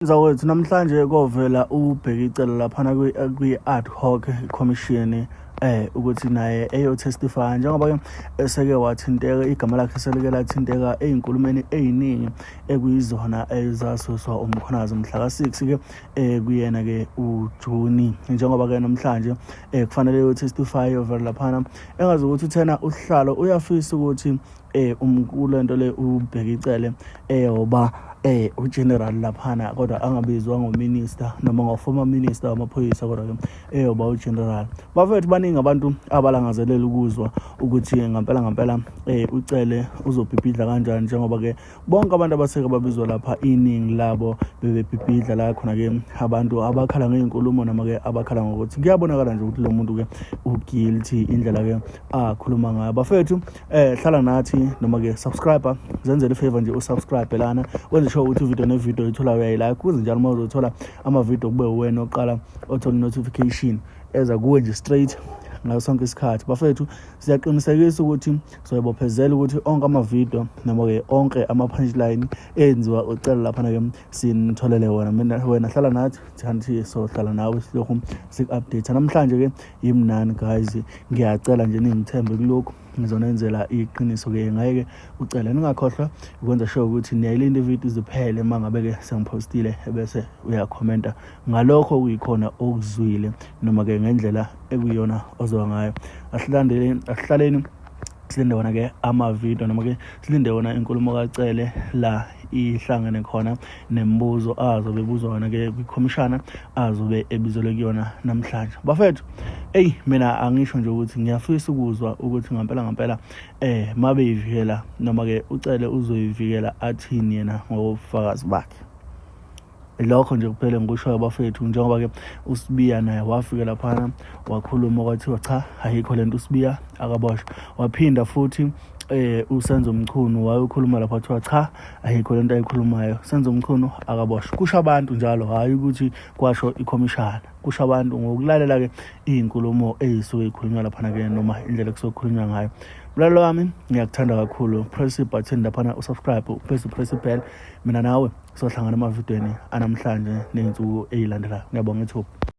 Mzakwethu, namhlanje kovela uBheki Cele laphana kwi-ad hoc commission ukuthi naye eyo-testify njengoba ke eseke wathinteka, igama lakhe selike lathinteka ey'nkulumeni ey'ningi ekuyizona ezasuswa uMkhwanazi mhla ka-6 ke kuyena ke uJuni. Njengoba ke namhlanje kufanele eyo-testify, eyovela laphana, engazi ukuthi uthena usihlalo uyafisa ukuthi umkulento le uBheki Cele eyoba ugeneral laphana, kodwa angabizwa ngominister noma ngo-former minister wamaphoyisa, kodwa ke eyoba ugeneral. Bafethu, baningi abantu abalangazelela ukuzwa ukuthi ngampela ngampela uCele uzobhibhidla kanjani, njengoba ke bonke abantu abaseke babizwa lapha iningi labo bebebhibhidla la khona ke abantu abakhala ngey'nkulumo noma ke abakhala ngokuthi kuyabonakala nje ukuthi lo muntu ke u-guilty, indlela ke akhuluma ngayo. Bafethu, hlala nathi noma ke subscribe, zenzele ifavor nje usubscribe lana, wenze sure ukuthi ivideo nevideo uyithola uyayilike, ukuze njalo uma uzothola amavideo kube uwena oqala othola i-notification eza kuwe nje straight ngaso sonke isikhathi. Bafethu, siyaqinisekisa ukuthi soyibophezela ukuthi onke amavidiyo noma-ke onke ama-punchline enziwa uCele laphana-ke sinitholele wona. Mina wena hlala nathi, thandi sohlala nawe, silokhu siku-update. Namhlanje-ke yimnani guys, ngiyacela nje ningithembe kulokhu, ngizonenzela iqiniso-ke ngaye-ke uCele. Ningakhohlwa ukwenza sure ukuthi niyayilinda ividiyo iziphele uma ngabe-ke sengiphostile, ebese uyakhomenta ngalokho okuyikhona okuzwile noma-ke ngendlela ekuyiyona ozwa ngayo. Asilandeleni, asihlaleni silinde wona-ke amavidiyo noma-ke silinde wona inkulumo kaCele la ihlangene khona nemibuzo azobe ebuzwa wona-ke kwikhomishana azobe ebizelwe kuyona namhlanje. Bafethu, eyi, mina angisho nje ukuthi ngiyafisa ukuzwa ukuthi ngampela ngampela mabeyivikela noma-ke uCele uzoyivikela athini yena ngobufakazi bakhe. Lokho nje kuphela ngikushoyo bafethu, njengoba-ke uSibiya naye wafika laphana wakhuluma, kwathiwa cha, ayikho lento, uSibiya akaboshwa. Waphinda futhi uSenzo Mchunu wayokhuluma lapha, kwathiwa cha, ayikho lento ayikhulumayo, Senzo Mchunu akaboshwa. Kusho abantu njalo, hhayi ukuthi kwasho ikhomishana, kusho abantu ngokulalela-ke iy'nkulumo ey'suke y'khulunywa laphana-ke noma indlela ekusuke kukhulunywa ngayo. Mlalelo wami, ngiyakuthanda kakhulu. Press ibutton laphana usubscribe, bese upress ibell. Mina nawe sohlangana emavidweni anamhlanje ney'nsuku ey'landelayo. Ngiyabonga ithuba.